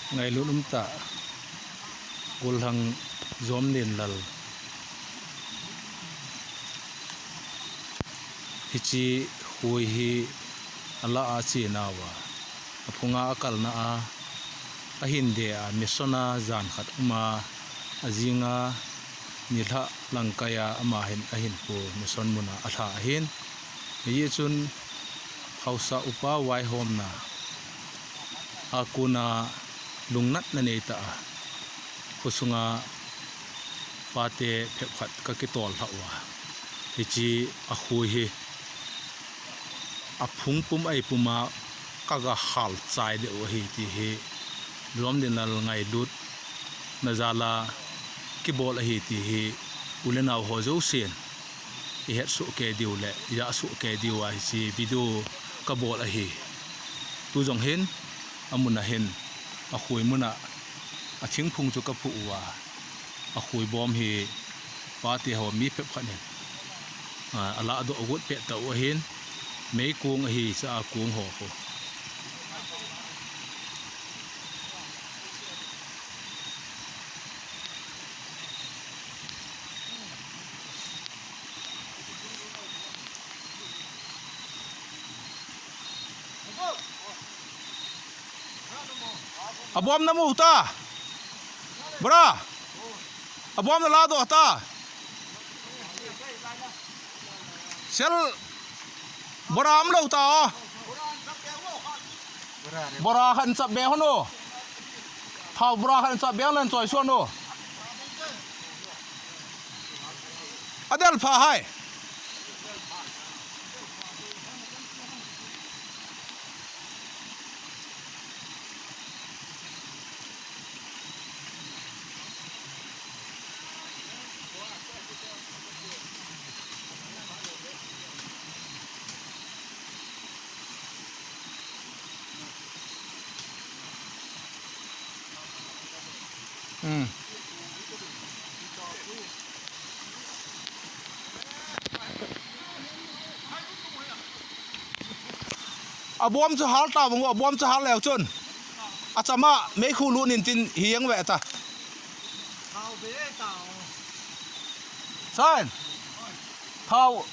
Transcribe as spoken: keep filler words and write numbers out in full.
Ngailut umtah, Golhang Jomlien Lal. Hiche khui hi alah a ache nauva, aphunga akalna a, ahin de a, mission a jan khat uma, ajinga nilhah langkai a ama hin ahin pu mission muna alha ahin. Hijeh chun haosa upa vaihomna a kona lungnatna neitah a, khosunga pate phepkhat kakitol lhah uva, hiche akhui hi aphung pum aipuma kaga hal chai deu ahi ti hi Jomlien Lal ngailutna jal a kibol ahi ti hi u le nao ho jousen ihet soh kei diu le ijah soh kei diu a hiche video kabol ahi. Tu jong hin, amun a hin, akhui muna athingphung chu kaphuh uva, akhui bom hi pate ho mi phepkhat hin, a, alahdoh got pet tau ahin, meikong ahi cha a kong ho khu. Abom namu ta. Bora. Abom nalahdoh ta. Sel. Bora umlou ta o. Bora khat chap be hon o. Thao bora khat chap be hon choi suan o. Adel pha hai. Hmm. Abom chu hal ta bang, abom chu hal leu chun. Achama meikhu lut in tin hi jeng ve ta. Sain. Thao.